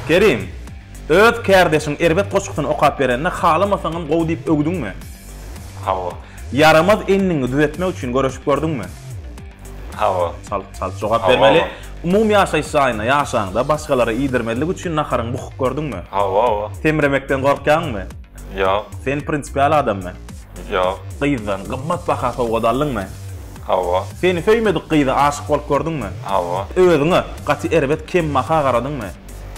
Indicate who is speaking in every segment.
Speaker 1: Kerim, öz kärdeşiň erbet goşgusyny okap berende halamasaňam gowy diýip öwdüňmi?
Speaker 2: Hawa.
Speaker 1: Ýaramaz endigiňi düzetmek üçin göreşip gördüňmi?
Speaker 2: Hawa.
Speaker 1: Çalt, çalt jogap bermeli. Umumy ýaşaýyş jaýynda ýaşaňda başgalara iýdirmezlik üçin naharyňy bukup gördüňmi?
Speaker 2: Hawa, hawa.
Speaker 1: Semremekden gorkýaňmy?
Speaker 2: Ýok.
Speaker 1: Sen prinsipial adammy?
Speaker 2: Ýok.
Speaker 1: Gyzdan gymmat baha sowgat aldyňmy?
Speaker 2: Hawa.
Speaker 1: Seni söýmedik gyza aşyk bolup gördüňmi?
Speaker 2: Hawa.
Speaker 1: Özüňe gaty erbet kembaha garadyňmy?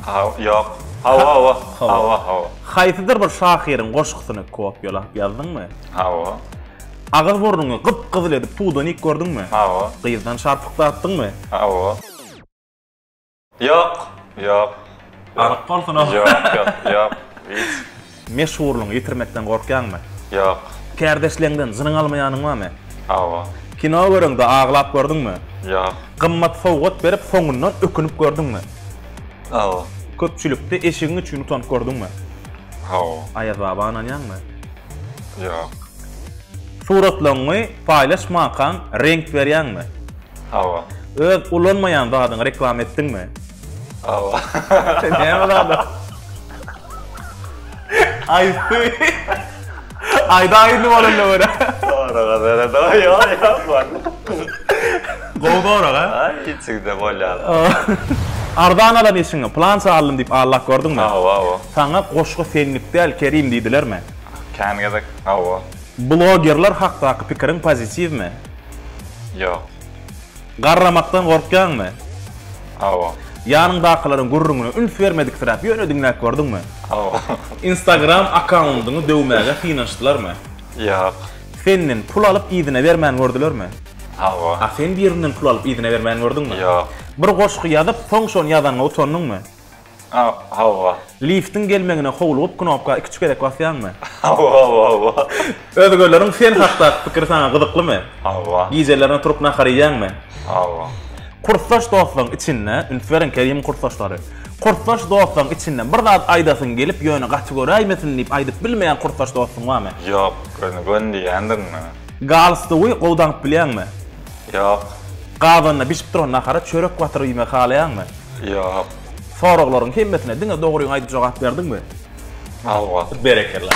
Speaker 2: Hawa, ýok. Hawa, hawa. Hawa, hawa.
Speaker 1: Haýsydyr bir şahyryň goşgusyny kopýalap ýazdyňmy?
Speaker 2: Hawa.
Speaker 1: Agyz-burnuňy gyp-gyzyl edip pudanik gördüňmi?
Speaker 2: Hawa.
Speaker 1: Gyzdan şarpyk datdyňmy?
Speaker 2: Hawa. Ýok, ýok.
Speaker 1: Anyk bolsun-a.
Speaker 2: Ýok, ýok, ýok. Hiç.
Speaker 1: Meşhurlygyňy ýitirmekden gorkýaňmy?
Speaker 2: Ýok.
Speaker 1: Kärdeşleňden jynyň almaýanyň barmy?
Speaker 2: Hawa.
Speaker 1: Kino göreňde aglap gördüňmi?
Speaker 2: Ýok.
Speaker 1: Gymmat sowgat berip soňundan ökünip gördüňmi?
Speaker 2: Hawa.
Speaker 1: Köpçülikde eşigiň üçin utanyp gördüňmi?
Speaker 2: Hawa.
Speaker 1: Aýaz baba ynanýaňmy?
Speaker 2: Ýok.
Speaker 1: Suratlaryňy paýlaşmankaň reňk berýäňmi?
Speaker 2: Hawa.
Speaker 1: Öz ulanmaýan zadyňy reklama etdiňmi?
Speaker 2: Hawa.
Speaker 1: Näme zady? Aýtdy. Aýdaýyndy bolanda görä.
Speaker 2: Soraga seret. Ýok, ýok, boldy.
Speaker 1: Gowy sorag, a?
Speaker 2: Aý, içiňde bolýar.
Speaker 1: Arzan alan eşigiňi plança aldym diýip allap gördüňmi?
Speaker 2: Hawa, hawa.
Speaker 1: Saňa goşgy senlik däl, Kerim diýdilermi?
Speaker 2: Kän gezek, hawa.
Speaker 1: Blogerler hakdaky pikiriň pozitiwmi?
Speaker 2: Ýok.
Speaker 1: Garramakdan gorkýaňmy?
Speaker 2: Hawa.
Speaker 1: Ýanyňdakylaryň gürrüňine üns bermediksiräp ýöne diňläp gördüňmi?
Speaker 2: Hawa.
Speaker 1: Instagram akkaundyňy döwmäge synanyşdylarmy?
Speaker 2: Ýok.
Speaker 1: Senden pul alyp yzyna bermän gördülermi?
Speaker 2: Hawa.
Speaker 1: A sen birinden pul alyp yzyna bermän gördüňmi?
Speaker 2: Ýok.
Speaker 1: Bir goşgy ýazyp, soň şony ýazanyňa utandyňmy?
Speaker 2: Hawa.
Speaker 1: Liftiň gelmegine howlugyp knopka iküç gezek basýaňmy?
Speaker 2: Hawa, hawa.
Speaker 1: Özgeleriň sen hakdaky pikiri saňa gyzyklymy?
Speaker 2: Hawa.
Speaker 1: Gijelerine turup nahar iýýäňmi?
Speaker 2: Hawa.
Speaker 1: Kursdaş dostlaryň içinde, üns beriň Kerimiň kursdaşlary. Kursdaş dostlaryň içinde bir zat aýdasyň gelip ýöne gaty göräýmesin diýip aýdyp bilmeýän kursdaş dostuň barmy?
Speaker 2: Ýok, göni göni diýýändirin men.
Speaker 1: Galstugy gowy daňyp bilýäňmi?
Speaker 2: Ýok.
Speaker 1: Gazanda bişip duran nahara çörek batyryp iýmegi halaýaňmy?
Speaker 2: Ýok.
Speaker 1: Soraglaryň hemmesine diňe dogryňy aýdyp jogap berdiňmi?
Speaker 2: Hawa.
Speaker 1: Berekella.